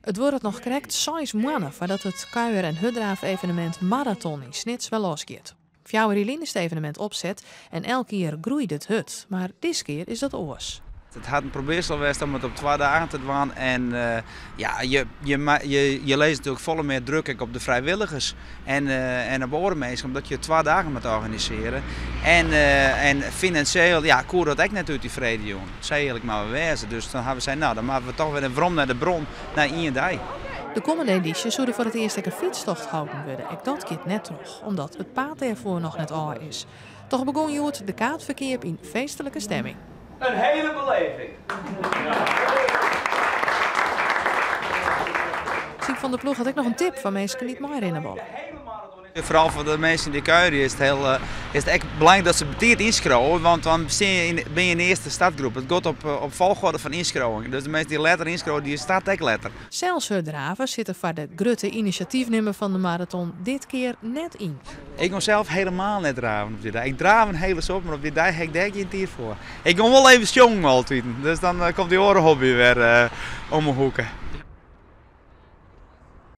It duorret noch krekt seis moanne foardat it kuier- en hurddraafevenemint Maraton yn Snits wer losgiet. 4 jier lyn is it evenemint opset en elk jier groeit it hurd, mar diskear is dat oars. It hat in probearsel west om it op 2 dagen te dwaan en ja, je lizze natuerlik folle mear druk ek op de frijwilligers en op oare minsken, omdat je 2 dagen moatte organisearje. En finansjeel, ja, koe dat ek net út dy freedtejûn. Sa earlik moatte we wêze. Dus dan hawwe we sein, nou, dan moatte we toch wer werom nei de bron, nei ien dei. De kommende edysje soe der foar it earst ek in fytstocht holden wurde. Ek dat giet net troch, omdat it paad dêrfoar noch net ôf is. Toch begûn hjoed de kaartferkeap yn feestlike stimming. Een hele beleving. Syb van der Ploeg hat ek noch in tip foar minsken dy't meirinne wolle. Foaral foar de minsken dy't kuierje is it ek belangryk dat se betiid ynskriuwe, want dan binne je yn de earste startgroep. It giet op folchoarder fan ynskriuwing, dus de minsken dy't letter ynskriuwe, dy starte ek letter. Sels hurddrave sit der foar de grutte inisjatyfnimmer fan de maraton dit kear net yn. Ik gean sels helemaal net draven op dy dei. Ik draaf in hiele soad, mar op dy dei ha ik dêr gjin tiid foar. Ik gean wol even sjongen altyd, dus dan komt dy oare hobby wer om 'e hoeke.